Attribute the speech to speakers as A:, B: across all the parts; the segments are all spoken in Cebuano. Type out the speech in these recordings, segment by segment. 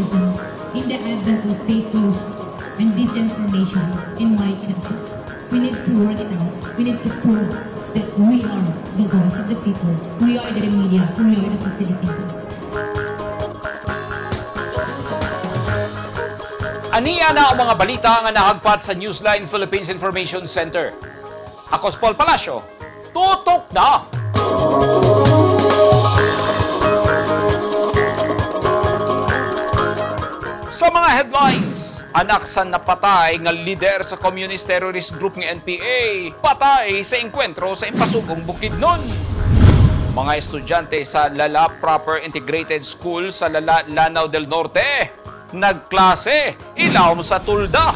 A: journalism in the advent of fake news and disinformation in my country. We need to work it out. We need to prove that we are the voice of the people. We are the media. We are the facilitators.
B: Aniya na ang mga balita nga nahagpat sa Newsline Philippines Information Center. Ako si Paul Palacio. Tutok na! Sa mga headlines, anak sa napatay nga lider sa Communist Terrorist Group nga NPA, patay sa engkwentro sa Impasugong Bukidnon. Mga estudyante sa Lala Proper Integrated School sa Lala, Lanao del Norte, nagklase ilawom sa tulda.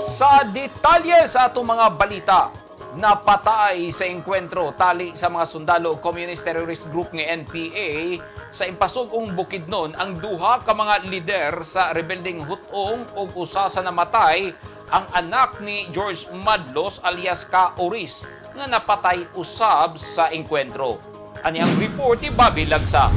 B: Sa detalye sa atong mga balita, napatay sa engkwentro tali sa mga sundalo ug Communist Terrorist Group nga NPA sa Impasug-ong Bukidnon ang duha ka mga lider sa rebeldeng Hutong ug usa sa namatay ang anak ni George Madlos alias Ka Oris nga napatay usab sa engkwentro. Ani ang report ni Bobby Lagsa.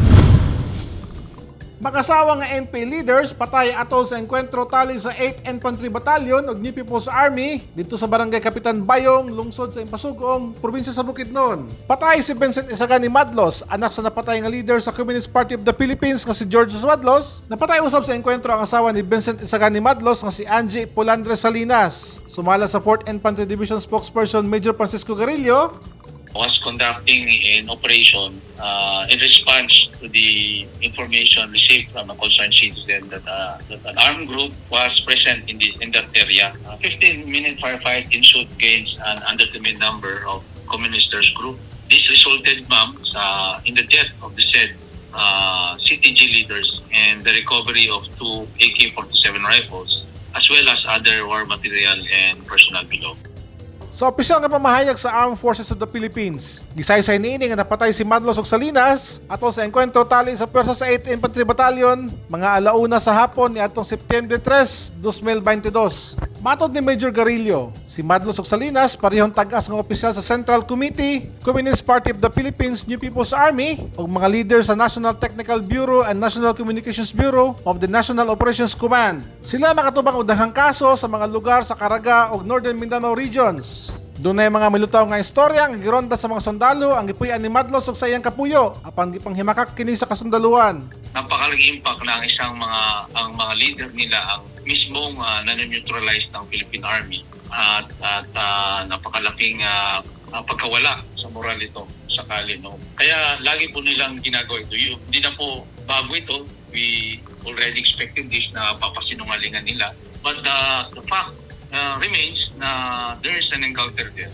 C: Makasawa nga NP leaders patay atol sa engkwentro tali sa 8th Infantry Battalion ug New People's Army dito sa Barangay Kapitan Bayong, lungsod sa Impasugong, probinsya sa Bukidnon. Patay si Vincent Isagani Madlos, anak sa napatay nga leader sa Communist Party of the Philippines nga si George Madlos. Napatay usab sa engkwentro ang asawa ni Vincent Isagani Madlos nga si Angie Polandre Salinas. Sumala sa 4th Infantry Division spokesperson Major Francisco Garillo,
D: Was conducting an operation in response to the information received from a concerned citizen that an armed group was present in that area. A 15-minute firefight ensued against an undetermined number of communist group. This resulted, ma'am, in the death of the said CTG leaders and the recovery of two AK-47 rifles, as well as other war material and personal belongings.
C: Sa opisyal nga pamahayag sa Armed Forces of the Philippines, gisaysay niini nga napatay si Madlos ug Salinas atol sa engkwentro tali sa pwersa sa 8th Infantry Battalion mga alauna sa hapon niadtong Setyembre 3, 2022. Matod ni Major Garillo, si Madlos ug Salinas parehong tag-as nga opisyal sa Central Committee, Communist Party of the Philippines, New People's Army ug mga leader sa National Technical Bureau and National Communications Bureau of the National Operations Command. Sila makatubang og daghang kaso sa mga lugar sa Caraga ug Northern Mindanao regions. Dunay mga milutaw nga istorya ang gironda sa mga sundalo ang gipuy-an ni Madlos ug sa iyang kapuyo apan gipanghimakak kini sa kasundaluan.
D: Napakalaking impact na ang isang mga ang mga leader nila ang mismong nanoneutralize ng Philippine Army at napakalaking pagkawala sa moral ito sakali, no? Kaya lagi po nilang ginagawa ito. Hindi na po bago ito. We already expected this na papasinungalingan nila, but the fact remains na there is an encounter there.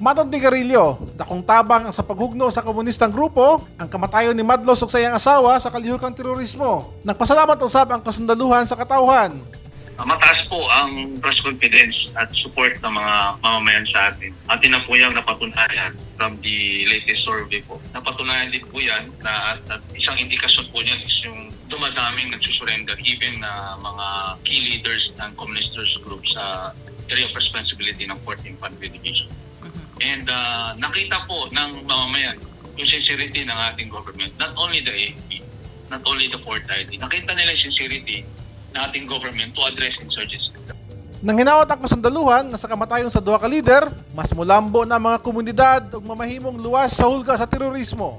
C: Matod ni Garillo, dakong tabang ang sa paghugno sa komunistang grupo ang kamatayon ni Madlos ug sa iyang asawa sa kalihokang terorismo. Nagpasalamat usab ang kasundaluhan sa katawhan.
D: Mataas po ang trust, confidence at support ng mga mamamayan sa atin. Atin na po yung napatunayan from the latest survey po. Napatunayan din po yan na at isang indikasyon po niyan is yung dumadaming nagsusurrender, even na mga key leaders ng Communist group sa area of responsibility ng 4th Infantry Division. And nakita po ng mamamayan yung sincerity ng ating government, not only the AFP, not only the 4th ID. Nakita nila yung sincerity ng ating government to address insurgency.
C: Nang hinaot ang kasundaluhan nga sa kamatayon sa duha ka lider, mas mulambo na ang mga komunidad ug mamahimong luwas sa hulga sa terorismo.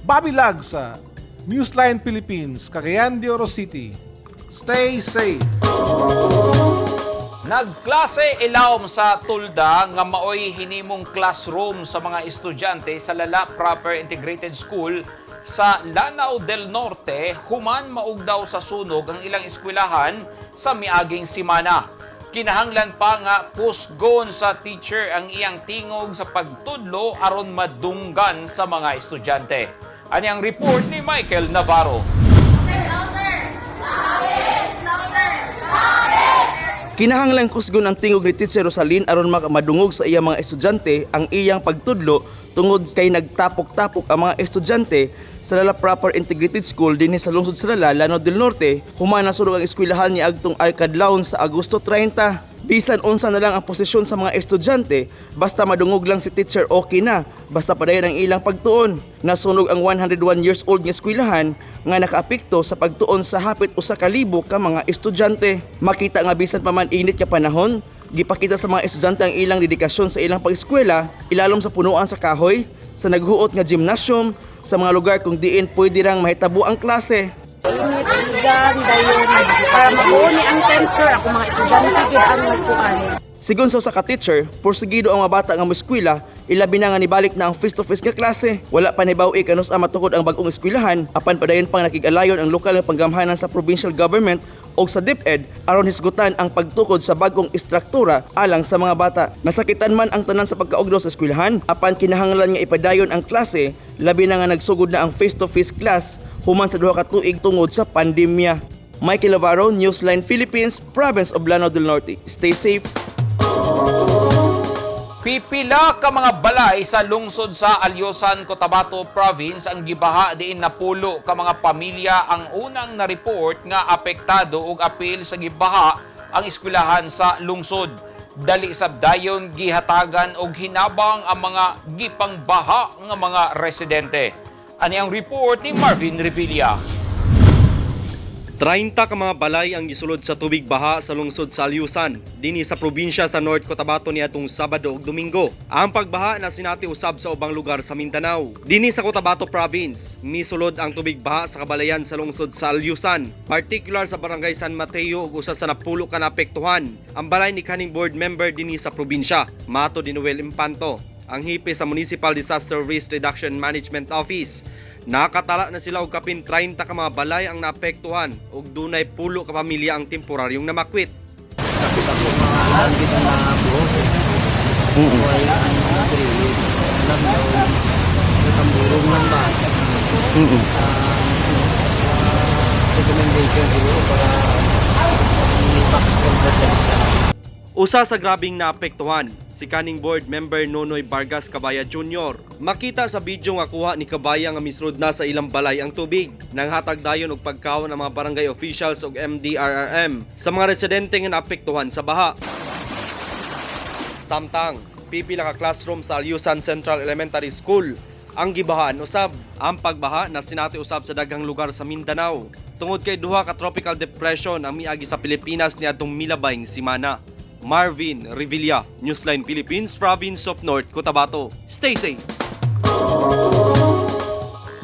C: Bobby Lag sa Newsline Philippines, Cagayan de Oro City. Stay safe.
B: Nagklase ilawom sa tulda nga maoy hinimong classroom sa mga estudyante sa Lala Proper Integrated School sa Lanao del Norte human maugdaw sa sunog ang ilang eskwelahan sa miaging simana. Kinahanglan pa nga kusgon sa teacher ang iyang tingog sa pagtudlo aron madunggan sa mga estudyante. Ani ang report ni Michael Navarro.
E: Kinahanglang kusgon ang tingog ni Teacher Rosalyn aron madungog sa iyang mga estudyante ang iyang pagtudlo tungod kay nagtapok-tapok ang mga estudyante sa Lala Proper Integrated School dinhi sa lungsod sa Lala, Lanao del Norte, human nasunog ang eskwelahan niadtong kadlawon sa Agosto 30. Bisan unsa na lang ang posisyon sa mga estudyante, basta madungog lang si teacher, okay na, basta padayon ang ilang pagtuon. Nasunog ang 101 years old nga eskwelahan nga nakaapekto sa pagtuon sa hapit 1,000 ka mga estudyante. Makita nga bisan pa man init nga panahon, gipakita sa mga estudyante ang ilang dedikasyon sa ilang pag-eskwela, ilalom sa punuan sa kahoy, sa naghuot nga gymnasium, sa mga lugar kung diin pwede rang mahitabo ang klase.
F: Init, ugan, dayon, para mabuo ni ang tensor, ako mga estudyante gid ang nagkuan.
E: Sigon sa usa ka teacher, porsigido ang mga bata nga moeskwela, ilabi na nga nibalik na ang face-to-face nga klase. Wala pa nibaw-i kanus matukod ang bag-ong eskwelahan, apan padayon pang nakig-alayon ang lokal nga panggamhanan sa provincial government o sa DepEd aron hisgutan ang pagtukod sa bag-ong istruktura alang sa mga bata. Nasakitan man ang tanan sa pagkaugdo sa eskwelahan, apan kinahanglan nga ipadayon ang klase, labi na nga nagsugod na ang face-to-face class human sa 2 ka tuig tungod sa pandemya. Michael Navarro, Newsline Philippines, Province of Lanao del Norte. Stay safe.
B: Pipila ka mga balay sa lungsod sa Alyosan, Cotabato Province ang gibaha diin napulo ka mga pamilya ang unang na-report nga apektado og apil sa gibaha ang eskwelahan sa lungsod. Dali sabdayon gihatagan og hinabang ang mga gipangbaha nga mga residente. Ani ang report ni Marvin Revilla.
G: 30 ka mga balay ang gisulod sa tubig baha sa lungsod sa Alyusan, dinhi sa probinsya sa North Cotabato niadtong Sabado ug Domingo. Ang pagbaha na sinati usab sa ubang lugar sa Mindanao. Dinhi sa Cotabato Province, misulod ang tubig baha sa kabalayan sa lungsod sa Alyusan, particular sa barangay San Mateo ug usa sa napulo ka naapektuhan. Ang balay ni kaning board member dinhi sa probinsya, Mato di Noel Impanto, ang hipe sa Municipal Disaster Risk Reduction Management Office. Nakatala na sila og kapin 30 ka mga balay ang naapektuhan ug dunay pulo ka pamilya ang temporaryong namakwit.
H: Sakit ako mga alam kita na buhos eh. Wala ang trili. Alam daw, natamburong lang ba? Recommendation siguro para i-tax convert na siya.
G: Usa sa grabing naapektuhan, si kaning board member Nonoy Vargas Cabaya Jr. Makita sa video nga kuha ni Cabaya nga misrod na sa ilang balay ang tubig. Nanghatag dayon og pagkaon ang mga barangay officials ug MDRRM sa mga residente nga naapektuhan sa baha. Samtang, pipila ka classroom sa Alyusan Central Elementary School ang gibahaan usab. Ang pagbaha na sinati usab sa daghang lugar sa Mindanao tungod kay duha ka tropical depression ang miagi sa Pilipinas niadtong milabayng simana. Marvin Revilla, Newsline Philippines, Province of North Cotabato. Stay safe.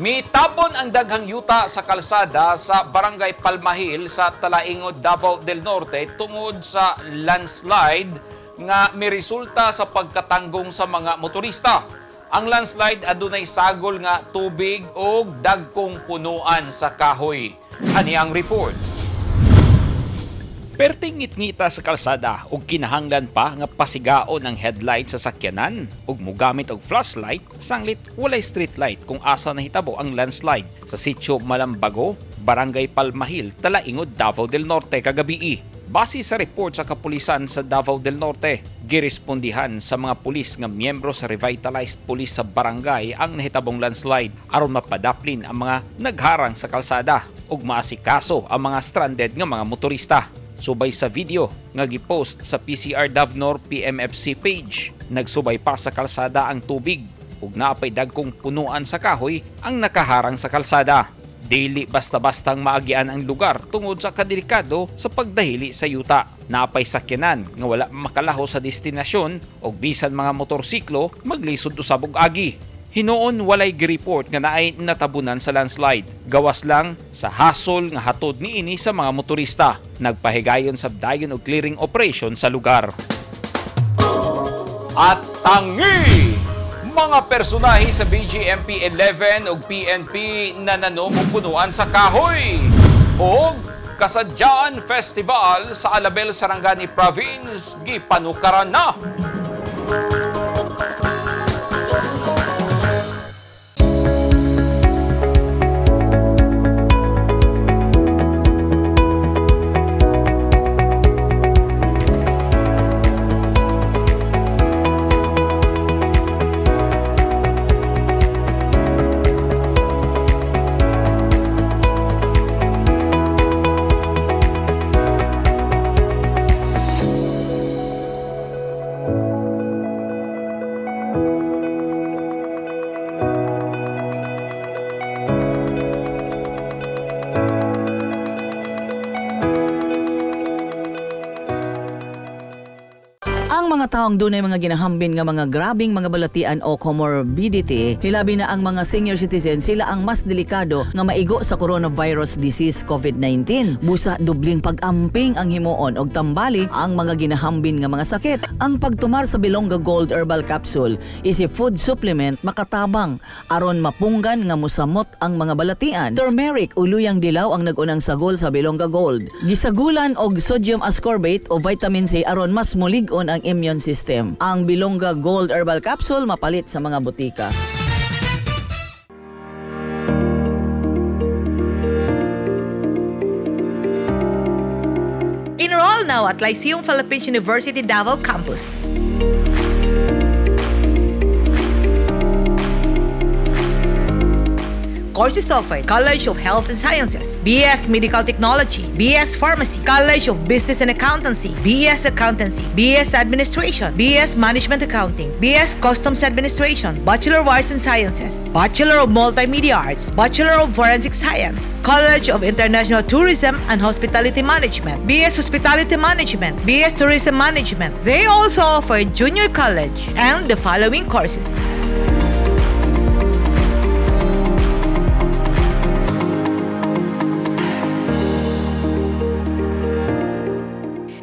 B: Mitabon ang daghang yuta sa kalsada sa Barangay Palmahil sa Talaingod, Davao del Norte tungod sa landslide nga miresulta sa pagkatanggong sa mga motorista. Ang landslide adunay sagol nga tubig o dagkong punuan sa kahoy. Ani ang report. Perting ngitngita sa kalsada ug kinahanglan pa nga pasigaon ang headlight sa sakyanan ug mogamit og flashlight sanglit walay street light kung asa nahitabo ang landslide sa sitio Malambago, Barangay Palmahil, Talaingod, Davao del Norte kagabii. Base sa report sa kapulisan sa Davao del Norte, girespondihan sa mga pulis nga miyembro sa Revitalized Police sa barangay ang nahitabong landslide aron mapadaplin ang mga nagharang sa kalsada ug maasikaso ang mga stranded nga mga motorista. Subay sa video nga gipost sa PCR Davnor PMFC page, nagsubay pa sa kalsada ang tubig ug naapay dagkong punuan sa kahoy ang nakaharang sa kalsada. Dili basta-bastang maagian ang lugar tungod sa kadelikado sa pagdahili sa yuta. Naapay sakyanan nga wala makalaho sa destinasyon og bisan mga motorsiklo maglisod usab og agi. Hinuon walay gireport nga naay natabunan sa landslide. Gawas lang sa hasol nga hatod niini sa mga motorista. Nagpahigayon sa dayon og clearing operation sa lugar. At tangi! Mga personahe sa BGMP 11 ug PNP na nanom og punuan sa kahoy. Og Kasadyaan Festival sa Alabel, Sarangani Province gipanukaran na.
I: Ang mga taong dunay mga ginahambin nga mga grabing mga balatian o comorbidity, hilabi na ang mga senior citizen, sila ang mas delikado nga maigo sa coronavirus disease COVID-19. Busa dubling pag-amping ang himuon og tambali ang mga ginahambin nga mga sakit. Ang pagtumar sa Bilongga Gold Herbal Capsule is a food supplement makatabang aron mapunggan nga musamot ang mga balatian. Turmeric o luyang dilaw ang nagunang sagol sa Bilongga Gold. Gisagulan og sodium ascorbate o vitamin C aron mas mulig-on ang immune system. Ang Bilongga Gold Herbal Capsule mapalit sa mga butika.
J: Enroll now at Lyceum Philippines University Davao Campus. Courses offered: College of Health and Sciences, BS Medical Technology, BS Pharmacy, College of Business and Accountancy, BS Accountancy, BS Administration, BS Management Accounting, BS Customs Administration, Bachelor of Arts and Sciences, Bachelor of Multimedia Arts, Bachelor of Forensic Science, College of International Tourism and Hospitality Management, BS Hospitality Management, BS Tourism Management. They also offer junior college and the following courses.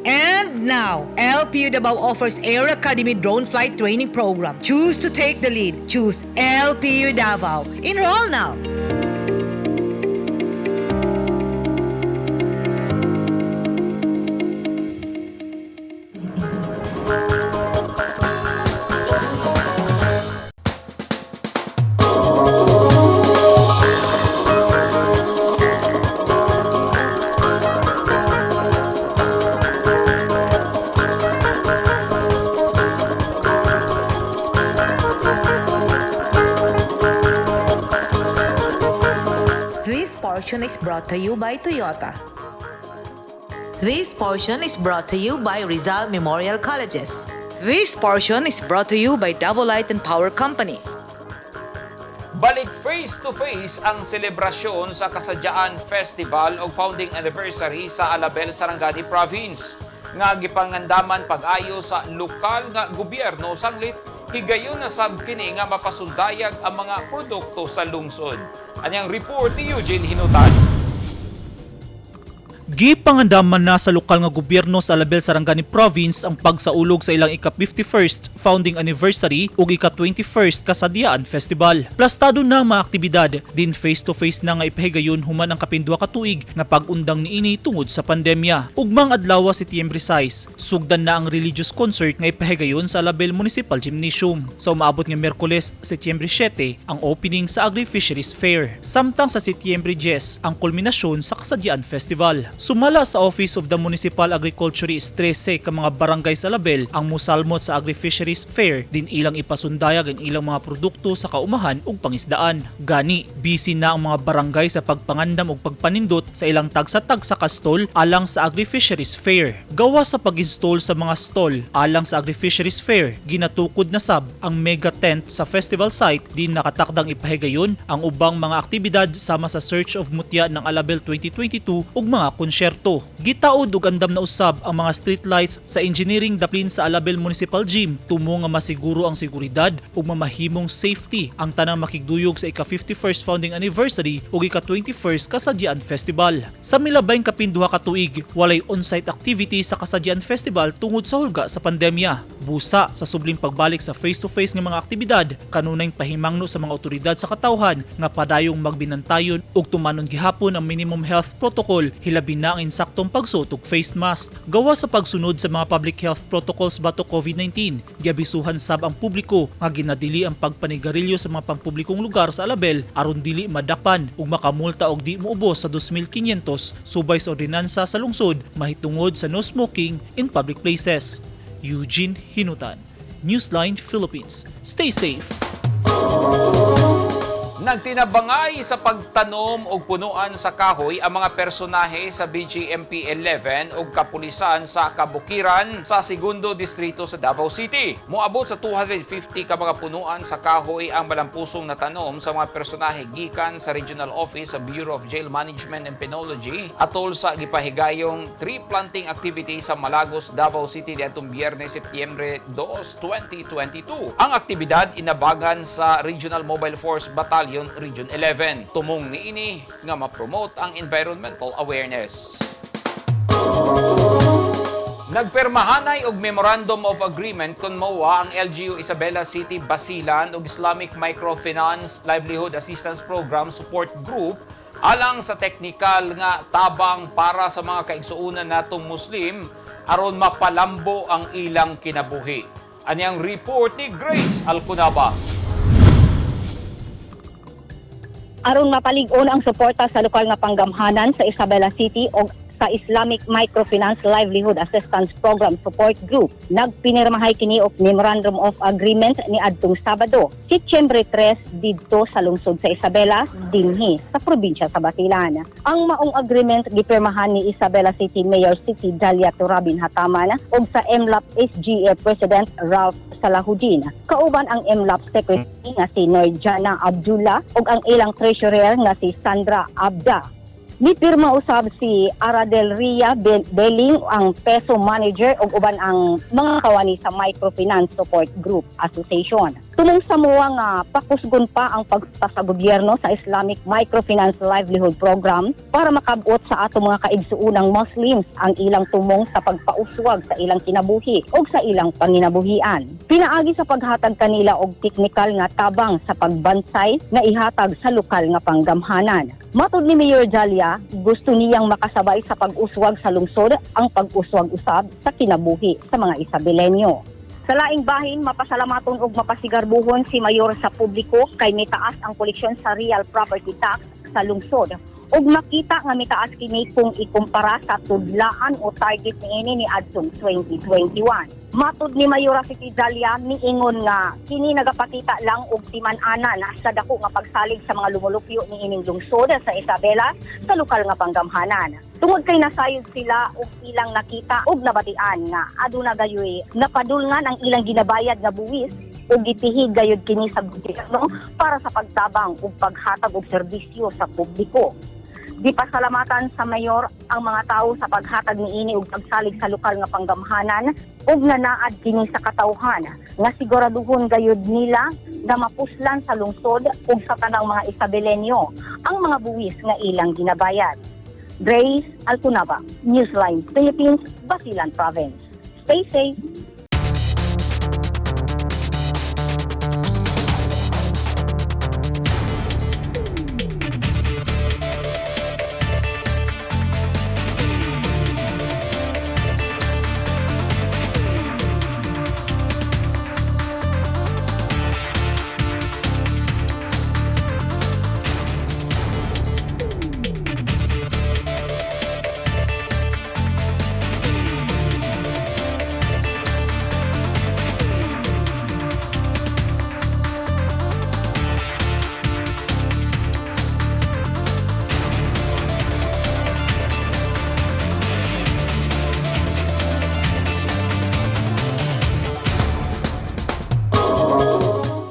J: And now, LPU Davao offers Air Academy Drone Flight Training Program. Choose to take the lead. Choose LPU Davao. Enroll now. This portion is brought to you by Toyota. This portion is brought to you by Rizal Memorial Colleges. This portion is brought to you by Davao Light and Power Company.
B: Balik face to face ang selebrasyon sa Kasadyaan Festival o founding anniversary sa Alabel, Sarangani Province. Nga gipangandaman pag-ayo sa lokal nga gobyerno sanglit higayon na sab kini nga mapasundayag ang mga produkto sa lungsod. Anyang report ni Eugene Hinutan.
K: Gipangandaman na sa lokal nga gobyerno sa Alabel, Sarangani Province ang pagsaulog sa ilang ika-51st founding anniversary ug ika-21st Kasadyaan Festival. Plastado na ang mga aktibidad din face to face na nga ipahigayon human ang kapindua ka tuig nga pag-undang niini tungod sa pandemya. Ugmang adlaw, Setyembre 6, sugdan na ang religious concert nga ipahigayon sa Alabel Municipal Gymnasium. Sa umaabot nga Miyerkules, Setyembre 7, ang opening sa Agri-Fisheries Fair. Samtang sa Setyembre 10, ang kulminasyon sa Kasadyaan Festival. Sumala sa Office of the Municipal Agriculturist, 13 ka mga barangay sa Alabel ang musalmot sa Agri-Fisheries Fair din ilang ipasundayag ang ilang mga produkto sa kaumahan ug pangisdaan. Gani, busy na ang mga barangay sa pagpangandam ug pagpanindot sa ilang tagsa-tagsa ka stall alang sa Agri-Fisheries Fair. Gawa sa pag-install sa mga stall alang sa Agri-Fisheries Fair, ginatukod na sab ang mega tent sa festival site din nakatakdang ipahigayon ang ubang mga aktibidad sama sa Search of Mutya ng Alabel 2022 ug mga konsyerto. Gitaod ug andam na usab ang mga street lights sa engineering daplin sa Alabel Municipal Gym tumo nga masiguro ang seguridad ug mamahimong safety ang tanang makigduyog sa ika-51st founding anniversary ug ika-21st Kasadyaan Festival. Sa milabayng kapinduha ka tuig, walay on-site activity sa Kasadyaan Festival tungod sa hulga sa pandemya. Busa sa subling pagbalik sa face-to-face nga mga aktibidad, kanunayng pahimangno sa mga otoridad sa katawhan nga padayong magbinantayon ug tumanon gihapon ang minimum health protocol, hilabi na ang insaktong pagsuot og face mask. Gawa sa pagsunod sa mga public health protocols batok COVID-19, giabisuhan sab ang publiko nga ginadili ang pagpanigarilyo sa mga pampublikong lugar sa Alabel aron dili madakpan ug makamulta og di moubos sa 2,500 subay sa ordinansa sa lungsod mahitungod sa no smoking in public places. Eugene Hinutan, Newsline Philippines. Stay safe.
B: Nagtinabangay sa pagtanom og punuan sa kahoy ang mga personahe sa BJMP 11 ug kapulisan sa Kabukiran sa Segundo Distrito sa Davao City. Moabot sa 250 ka mga punuan sa kahoy ang malampusong natanom sa mga personahe gikan sa Regional Office sa Bureau of Jail Management and Penology atol sa gipahigayong tree planting activity sa Malagos, Davao City diadtong Biyernes, Setyembre 2, 2022. Ang aktibidad inabagan sa Regional Mobile Force Battalion Region 11. Tumong niini nga ma-promote ang environmental awareness. Nagpermahanay og Memorandum of Agreement kon MOA ang LGU Isabela City Basilan ug Islamic Microfinance Livelihood Assistance Program Support Group alang sa teknikal nga tabang para sa mga kaigsuonan natong Muslim aron mapalambo ang ilang kinabuhi. Ani ang report ni Grace Alcunaba.
L: Aron mapalig-on ang suporta sa lokal nga panggamhanan sa Isabela City og sa Islamic Microfinance Livelihood Assistance Program Support Group. Nagpinirmahay kini og Memorandum of Agreement ni adtong Sabado, Setyembre 3, didto sa lungsod sa Isabela, dinhi sa probinsya sa Basilan. Ang maong agreement gipirmahan ni Isabela City Mayor City Dalia Turabin Hataman ug sa MLAP SGA President Ralph Salahuddin. Kauban ang MLAP Secretary nga si Norjana Abdullah ug ang ilang treasurer nga si Sandra Abda. Nipirma usab si Aradel Ria Belling, ang peso manager, ug uban ang mga kawani sa Microfinance Support Group Association. Tumong sa MOA nga pakusgon pa ang pagpa sa gobyerno sa Islamic Microfinance Livelihood Program para makabot sa atong mga kaigsuunang Muslims ang ilang tumong sa pagpauswag sa ilang kinabuhi ug sa ilang panginabuhian. Pinaagi sa paghatag kanila og teknikal nga tabang sa pagbansay nga ihatag sa lokal nga panggamhanan. Matod ni Mayor Jalia, gusto niyang makasabay sa pag-uswag sa lungsod ang pag-uswag usab sa kinabuhi sa mga Isabelenyo. Sa laing bahin, mapasalamaton og mapasigarbuhon si Mayor sa publiko kay mitaas ang koleksyon sa real property tax sa lungsod. Ug makita nga mitaas kini kung ikumpara sa tudlaan o target niini ni adtong 2021. Matud ni Mayora City Jalia, niingon nga kini nagapakita lang og timan-anan sa dako nga pagsalig sa mga lumulupyo niining lungsod sa Isabela sa lokal nga panggamhanan. Tungod kay nasayod sila og ilang nakita og nabatian nga aduna gayoy napadulngan ang ilang ginabayad nga buwis ug gitihig gayud kini sa gobyerno para sa pagtabang ug paghatag og serbisyo sa publiko. Gipasalamatan sa mayor ang mga tawo sa paghatag niini og pagsalig sa lokal nga panggamhanan ug nanaad kini sa katawhan nga siguraduhon gayud nila nga mapuslan sa lungsod ug sa tanang mga Isabelenyo ang mga buwis nga ilang ginabayad. Grace Alcunaba, Newsline Philippines, Basilan Province. Stay safe.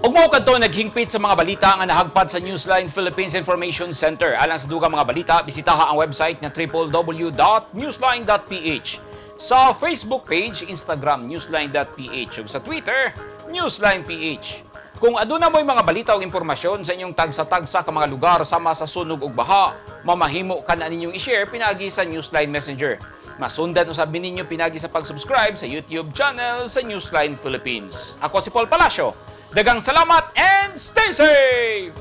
B: Ug mao kadto naghingpit sa mga balita nga nahagpad sa Newsline Philippines Information Center. Alang sa dugang mga balita, bisitaha ang website nga www.newsline.ph. Sa Facebook page, Instagram newsline.ph ug sa Twitter, newsline.ph. Kung aduna mo'y mga balita o impormasyon sa inyong tagsa-tagsa ka mga lugar sama sa sunog ug baha, mamahimo ka na ninyong i-share pinagi sa Newsline Messenger. Masundan usab ninyo pinagi sa pag-subscribe sa YouTube channel sa Newsline Philippines. Ako si Paul Palacio. Dagang salamat and stay safe!